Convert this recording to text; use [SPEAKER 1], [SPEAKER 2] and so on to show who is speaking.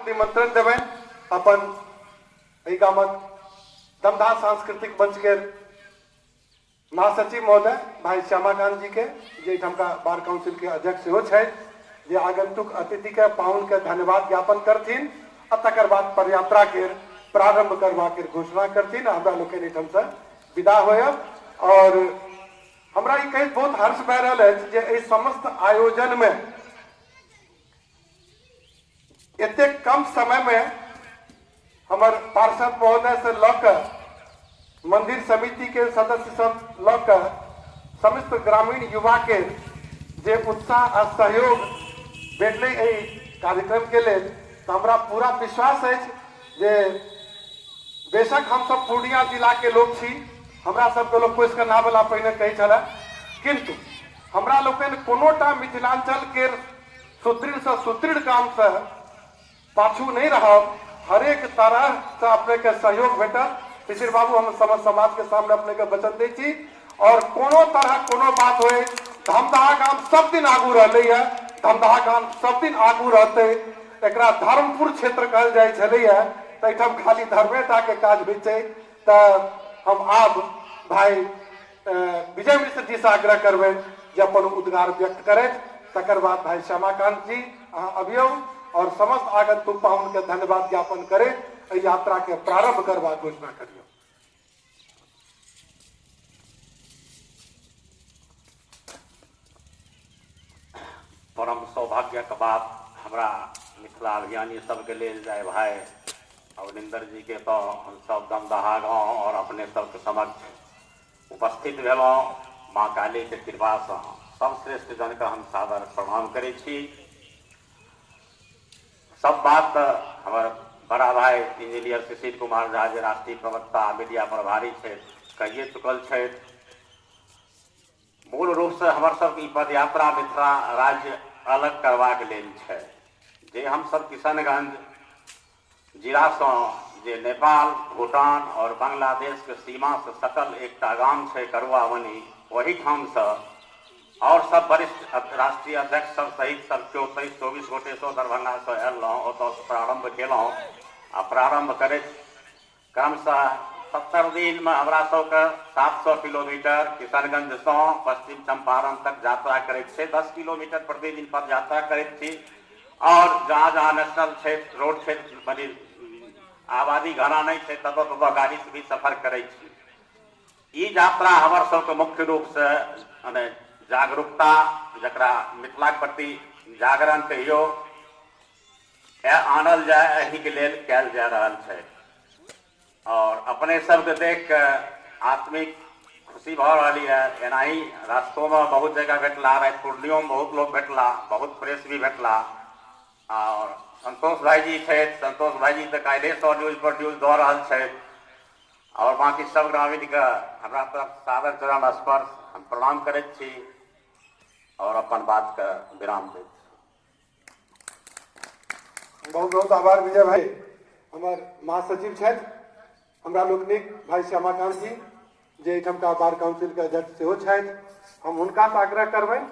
[SPEAKER 1] निमंत्रण देबनि अपन एहि गामक धमधा सांस्कृतिक मंच के महासचिव महोदय भाई श्यामाकांत जी के, जे एहिठामका बार काउंसिल के अध्यक्ष सेहो छथि, जे आगंतुक अतिथि के पाहुन के धन्यवाद ज्ञापन करथिन आ तकर बाद पदयात्रा के प्रारंभ करबा के घोषणा करथिन। हमरा लोकनि एहिठाम से विदा होयब। और हमरा ई कहैत बहुत हर्ष भए रहल अछि जे एहि समस्त आयोजन में एतेक कम समय में हमर पार्षद महोदय से लऽ कऽ मंदिर समिति के सदस्य सब लऽ कऽ समस्त ग्रामीण युवा के जे उत्साह आ सहयोग भेटलै एहि कार्यक्रम के लेल, तऽ हमरा पूरा विश्वास अछि जे बेशक हम सब पूर्णिया जिला के लोग छी, हमरा सबके लोग कोसि कऽ नावला पहिने कहै छलए, किन्तु हमरा लोकनि कोनोटा मिथिलांचल के सुदृढ़ से सुदृढ़ काम से पाछू नहीं रहब। हरेक तरह से अपने के सहयोग भेटत। शिशिर बाबू, हम समस्त समाज के सामने अपने के वचन दै छी और कोनो तरह कोनो बात होए, धमदाहा गाम सब दिन आगू रहलै है, धमदाहा गाम सब दिन आगू रहतै। एकरा धर्मपुर क्षेत्र कहल जाइ छलै है, तऽ एहिठाम खाली धर्मेटा के काज होइ छै। तऽ हम आब भाई विजय मिश्र जी से आग्रह करबै जे अपन उद्गार व्यक्त करथि। तकर बाद भाई श्यामाकांत जी अहाँ अबियौ और समस्त आगंतुक पाहुन के धन्यवाद ज्ञापन करैत एहि यात्रा के प्रारंभ करबाक घोषणा करियौ।
[SPEAKER 2] परम सौभाग्यक बात हमरा मिथिला अभियानी सबके लेल जाय भाई अवनिंदर जी के तो हम सब धमदाहा गाँव और अपने सबके समक्ष उपस्थित भेलहुँ। माँ काली के कृपा से सब श्रेष्ठ जन के हम सादर प्रणाम करै छी। सब बात हमर बड़ा भाई इंजीनियर सुशील कुमार झा जे राष्ट्रीय प्रवक्ता मीडिया प्रभारी छथि कहिए चुकल छथि। मूल रूप से हमर सबके ई पदयात्रा मिथिला राज्य अलग करबाक लेल छै। जे हम सब किशनगंज जिला सँ जे नेपाल, भूटान और बांग्लादेश के सीमा से सटल एकटा गाम छै करुआबनी, ओहिठाम से और सब वरिष्ठ राष्ट्रीय अध्यक्ष सब सहित सब केओ 23-24 गोटे से दरभंगा से आयल रहौं, ओतऽ से प्रारंभ केलहुँ आ प्रारंभ करैत क्रमशः 70 दिन में हमरा सबके 700 किलोमीटर किशनगंज सँ पश्चिम चंपारण तक यात्रा करैत छै। 10 किलोमीटर प्रतिदिन पद यात्रा करैत छी और जहाँ जहाँ नेशनल क्षेत्र रोड क्षेत्र बनी आबादी घना नहीं छै ततऽ ततऽ गाड़ी से भी सफर करै छी। ई यात्रा हमर सबके मुख्य रूप से माने जागरूकता, जकरा मिथिलाक प्रति जागरण कहियो आनल जाय, एहि के लेल कयल जा रहल छै। और अपने सबके देख के आत्मिक खुशी भऽ रहल यऽ। एनाही रास्तो में बहुत जगह भेटला, राति पूर्णियो में बहुत लोग भेटला, बहुत प्रेस भी भेटला। और संतोष भाईजी छथि, संतोष भाईजी तऽ काल्हिए सँ न्यूज पर न्यूज दऽ रहल छथि। और बाकी सब ग्रामीण के हमरा तरफ सादर चरण स्पर्श हम प्रणाम करैत छी और अपन बात के विराम दैत छी।
[SPEAKER 1] बहुत बहुत आभार विजय भाई। हमर महासचिव छथि हमरा लोकनिक भाई श्यामाकांत जी, जे एहिठामका बार काउंसिल के अध्यक्ष सेहो छथि। हम हुनका से आग्रह करबनि